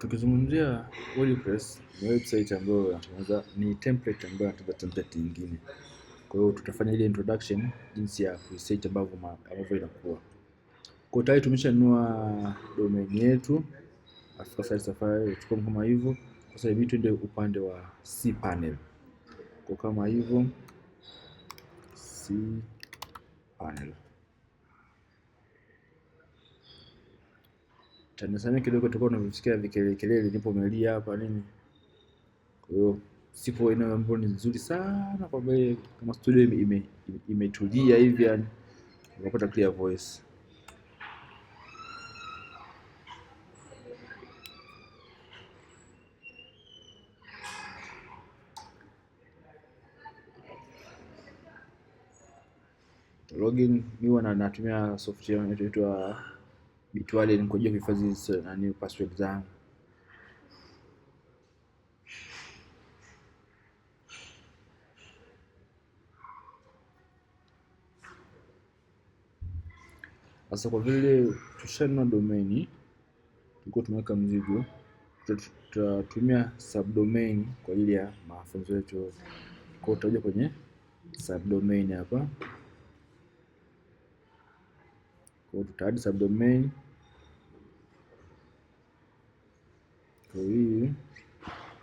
Tukizungumzia WordPress ni website ambayo inatengeneza, ni template ambayo inatengeneza template nyingine. Kwa hiyo tutafanya ile introduction jinsi ya kuiset ambavyo inakuwa. Kwa hiyo tayari tumeshanunua domain yetu africasitesafari.com kama hivyo. Sasa hivi tuende upande wa cPanel. Kwa kama hivyo cPanel. Tanisamia kidogo, tutakuwa tunavisikia vikelele kelele, nipo melia hapa nini. Kwa hiyo sipo eneo ambalo ni nzuri sana kwa vile kama studio imetulia hivi, yani unapata clear voice. Login mimi huwa natumia software inaitwa Bitwarden kwa ajili ya kuhifadhi nani password zangu. Sasa kwa vile tushanunua domain, tulikuwa tumeweka mzigo, tutatumia subdomain kwa ajili ya mafunzo yetu. Kwa hiyo tutakuja kwenye subdomain hapa. Kwa hiyo tuta add subdomain. Kwa hii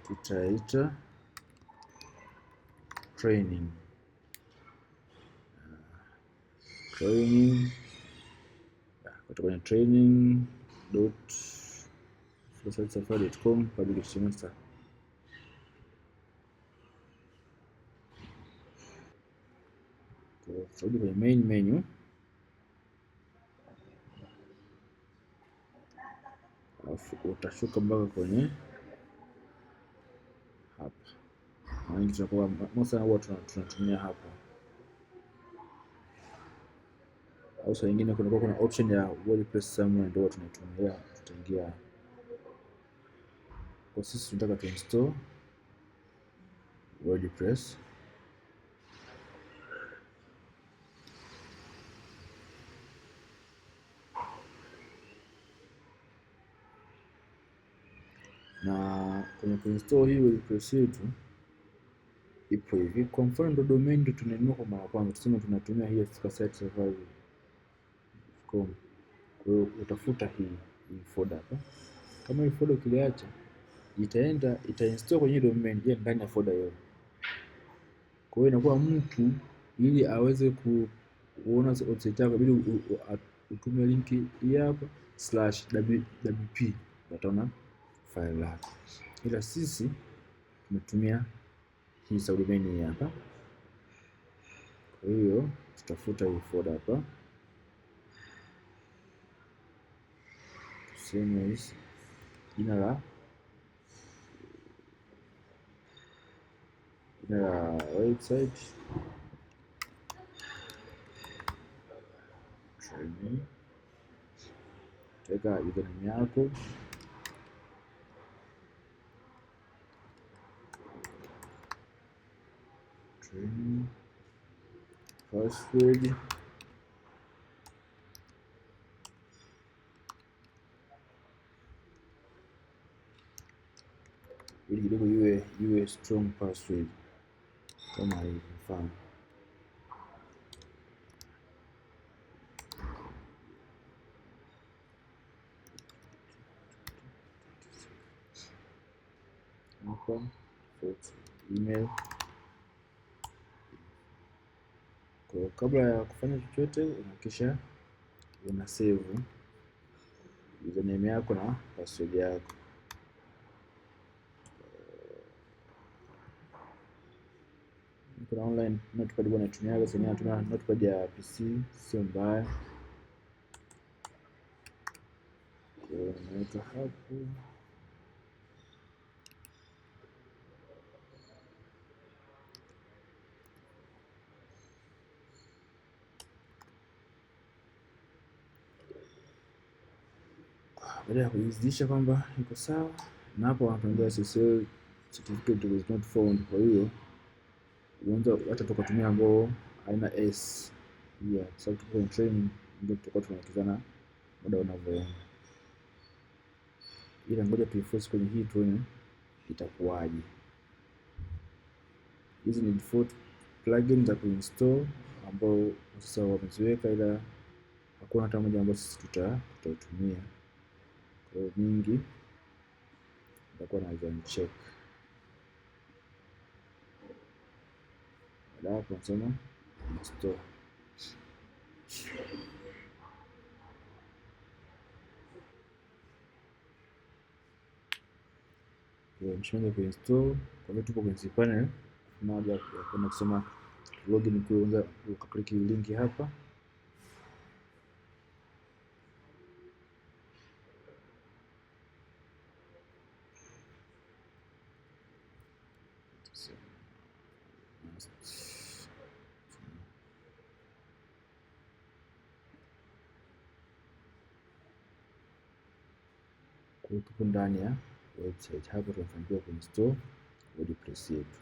tutaita training. Training. Kutoka kwenye training dot safari dot com public semester. Kwa hiyo kwenye main menu. Alafu utashuka mpaka kwenye hapa. Mara nyingi tunakuwa mosa huwa tunatumia hapa. Au saa nyingine kuna option ya WordPress somewhere ndio tunaitumia, tutaingia. Kwa sisi tunataka tu install WordPress. Na kwenye kuinstall hii WordPress yetu ipo hivi. Kwa mfano ndo domain ndo tunainua kwa mara ya kwanza, tuseme tunatumia hii africasitesafari.com. Kwa hiyo utafuta hii folder hapa. Kama hii folder ukiliacha itainstall kwenye domain ile ndani ya folder hiyo. Kwa hiyo inakuwa mtu ili aweze kuona website yako inabidi utume link hii hapa slash wp, utaona file lako. Ila sisi tumetumia hii subdomain hii hapa. Kwa hiyo tutafuta hii folder hapa. Tuseme hizi jina la website training. Utaweka username yako. Training password ili kidogo iwe strong password kama hivi mfano. Hapa email. Kwa kabla ya kufanya chochote unahakikisha una save username yako na password yako. Kuna online notepad bwana natumia, sasa natumia notepad ya PC, sio mbaya. Kwa hiyo naweka hapo. Baada ya kujiridhisha kwamba iko sawa, na hapo wanatuambia SSL certificate was not found. Kwa hiyo unaweza hata tukatumia ambao haina S yeah, kwa sababu tuko kwenye training ndio tutakuwa tunaelekezana muda unavyoenda. Ila ngoja tuiforce kwenye hii tuone itakuwaje. Hizi ni default plugin za kuinstall ambao sasa wameziweka, ila hakuna hata moja ambayo sisi tutaitumia. Kwa hiyo nyingi nitakuwa na uncheck. Baada hapo nasema install. Mshaanza kuinstall, kwa hiyo tupo kwenye cPanel. Kuna haja ya kwenda kusema login kule, unaweza ukaklik link hapa. Kwa hiyo tupo ndani ya website hapo, tunafanikiwa kuinstall WordPress yetu.